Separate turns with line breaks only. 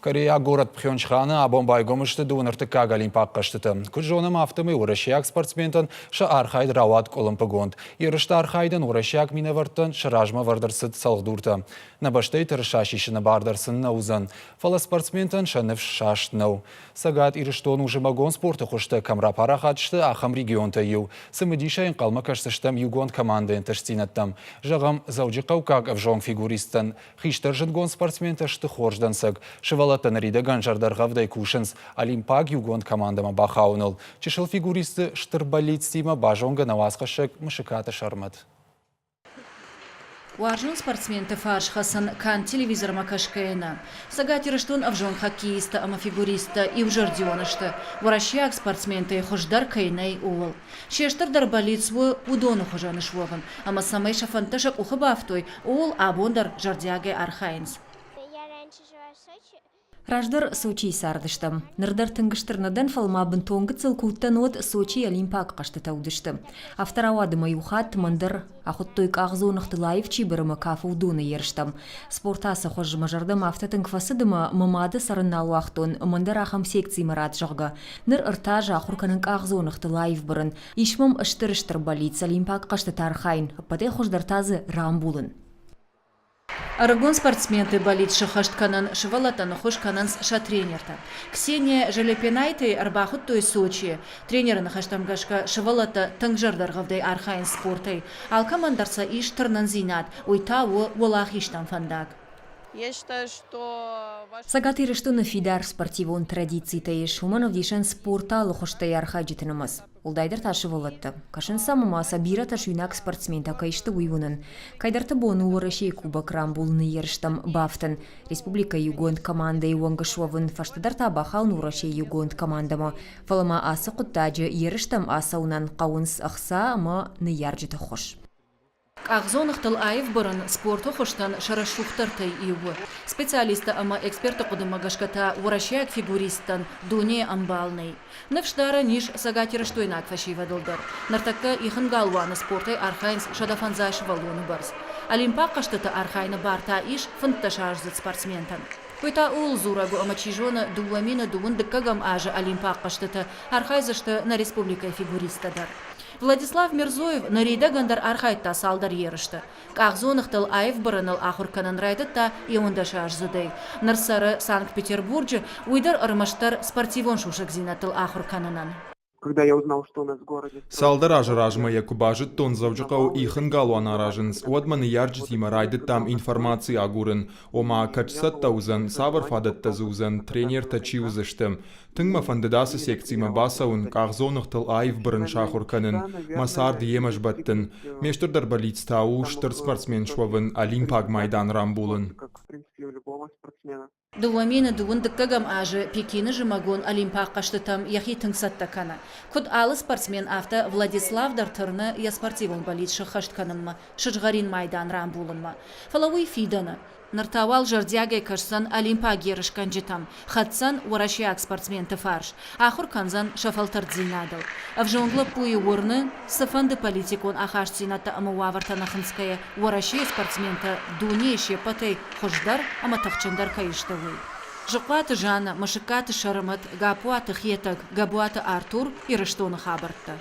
Корейаг горӕт Пхёнчханы абон байгом сты дыууын ӕртыккаг олимпаг хъӕзтытӕ. Куыд зонӕм, афтӕмӕй уӕрӕсейаг спортсментӕн сӕ архайд рауад къуылымпыгонд. Ерысты архайдӕн уӕрӕсейаг минӕвӕрттӕн сӕ размӕ ӕвӕрд ӕрцыд цӕлхдуртӕ. Нӕ бӕстӕйы тырыса сисыны бар дӕр сын нӕ уыдзӕн. Фӕлӕ спортсментӕн сӕ ныфс саст нӕу. Цӕгат Ирыстон у зымӕгон спорты хуызтӕ кӕм рапарахат сты, ахӕм регионтӕй иу. Цымыдисӕй ӕнхъӕлмӕ кӕсдзыстӕм иугонд командӕйы ӕнтыстдзинӕдтӕм. Зӕгъӕм, дзӕуджыхъӕуккаг ӕвзонг фигуристтӕн Хистӕр зындгонд спортсментӕ сты хорз дӕнцӕг. Сывӕллӕттӕ ныридӕгӕн зӕрдӕргъӕвдӕй кусынц олимпаг иугонд командӕмӕ бахауыныл. Чысыл фигуристты стыр бӕллицтимӕ базонгӕ нӕ уацхӕссӕг Мысыкаты Сӕрмӕт.
Уарзон спортсменты фарс хӕцын канд телевизормӕ кӕсгӕйӕ нӕ. Цӕгат Ирыстон ӕвзонг хоккеисттӕ ӕмӕ фигуристтӕ иузӕрдион сты, уӕрӕсейаг спортсментӕй хуыздӕр кӕй нӕй, ууыл. Се стырдӕр бӕллиц у уыдоны хуызӕн суӕвын, ӕмӕ цӕмӕй сӕ фӕндтӕ сӕ къухы бафтой, ууыл абон дӕр зӕрдиагӕй архайынц.
Раздӕр Сочийы цардыстӕм. Ныр дӕр тынг стыр нӕ дӕн, фӕлӕ ма бынтон гыццыл куы уыдтӕн, уӕд Сочийы Олимпаг хъӕзтытӕ уыдысты. Афтӕ рауад ӕмӕ иу хатт мӕн дӕр ахуыдтой къахдзоныгъты лаив чи быры ӕмӕ кафы уыдоны ерыстӕм. Спорты ацы хуыз мӕ зӕрдӕмӕ афтӕ тынг фӕцыд ӕмӕ мӕ мады цӕрын нал уагътон, мӕн дӕр ахӕм секцимӕ рад, зӕгъгӕ. Ныр ӕртӕ азы ахуыр кӕнын къахдзоныгътыл аив бырын. Ис мӕм стыр-стыр бӕллиц олимпаг хъӕзтыты архайын, ӕппӕтӕй хуыздӕр та дзы рамбулын.
Ӕрыгон спортсменты бӕллиц сыххӕст кӕнын сывӕллӕттӕн ӕххуыс кӕнынц сӕ тренертӕ. Ксения Желепенайтӕй ӕрбахуыдтой Сочийы. Тренеры ныхӕстӕм гӕсгӕ, сывӕллӕттӕ тынг зӕрдӕргъӕвдӕй архайынц спортӕй. Алкӕмӕн дӕр сӕ ис тырнындзинад, уый та у уӕлахизтӕм фӕндаг.
Цӕгат Ирыстоны фидар спортивон традицитӕ ис, уымӕн ӕвдисӕн спорты алы хуызтӕй архайджыты нымӕц. Уӕлдайдӕр та сывӕллӕттӕ. Кӕсынц сӕм ӕмӕ сӕ бирӕтӕ суинаг спортсментӕ кӕй сты, уый уынын. Кӕйдӕрты бон у Уӕрӕсейы Кубок рамбулыны ерыстӕм бафтын, республикӕйы иугонд командӕйы уӕнг суӕвын, фӕстӕдӕр та бахауын Уӕрӕсейы иугонд командӕмӕ. Фӕлӕ ма ацы хъуыддаджы ерыстӕм ацӕуынӕн хъӕуынц ӕхца ӕмӕ ныййарджыты ххуыс.
Къахдзоныгътыл аив бырын спорты хуызтӕн сӕ рӕсугъддӕртӕй иу у. Специалисттӕ ӕмӕ экспертты хъуыдымӕ гӕсгӕ та уӕрӕсейаг фигуристтӕн дунейы ӕмбал нӕй. Ныфс дарӕн ис цӕгатирыстойнаг фӕсивӕдыл дӕр. Ныртӕккӕ ихын галуаны спортӕй архайынц 150 сывӕллоны бӕрц. Олимпаг хъӕзтыты архайыны бар та ис фынддӕсаздзыд спортсментӕн. Уый та ууыл дзурӕг у, ӕмӕ чи зоны, 2000 дыккӕгӕм азы Олимпаг хъӕзтыты архайдзысты нӕ республикӕйы фигуристтӕ дӕр. Владислав Мирзоев ныридӕгӕн дӕр архайдта цалдӕр ерысты. Къахдзоныгътыл аив бырыныл ахуыр кӕнын райдыдта иуӕндӕсаздзыдӕй. Ныр цӕры Санкт-Петербурджы, уый дӕр ӕрмӕстдӕр спортивон сусӕгдзинӕдтыл ахуыр кӕнынӕн.
Когда я узнал, что у нас в городе... Цалдӕр азы размӕ йӕ куы базыдтон Дзӕуджыхъӕуы ихын галуан аразынц, уӕд мӕ ныййарджытимӕ райдыдтам информаци агурын, ома кӕд цӕттӕ уыдзӕн, цавӕр фадӕттӕ дзы уыдзӕн, тренертӕ чи уыдзысты. Тынг мӕ фӕндыд ацы секцимӕ бацӕуын, къахдзоныгътыл аив бырын сахуыр кӕнын, мӕ цард йемӕ сбӕттын. Ме стырдӕр бӕллиц та у стыр спортсмен суӕвын, олимпаг майдан рамбулын.
2000 дыккӕгӕм азы Пекины зымӕгон Олимпаг хъӕзтытӕм йӕхи тынг цӕттӕ кӕны. Куыд алы спортсмен, афтӕ Владислав дӕр тырны йӕ спортивон бӕллиц сыххӕст кӕнынмӕ, сызгъӕрин майдан рамбулынмӕ. Фӕлӕ уый фидӕны. Ныр та уал зӕрдиагӕй кӕсдзӕн олимпаг ерысгӕнджытӕм, хӕцдзӕн уӕрӕсейаг спортсменты фарс, ахуыр кӕндзӕн сӕ фӕлтӕрддзинадыл. Ӕвзонг лӕппуйы уырны, цыфӕнды политикон ахастдзинӕдтӕ ӕмӕ уавӕртӕ нӕ хынцгӕйӕ, Уӕрӕсейы спортсментӕ дунейы се ппӕтӕй хуыздӕр ӕмӕ тыхджындӕр кӕй сты, уый. Зыхъуаты Жаннӕ, Мысыккаты Сӕрмӕт, Гаппуаты Хетӕг, Гӕбуаты Артур, Ирыстоны хабӕрттӕ.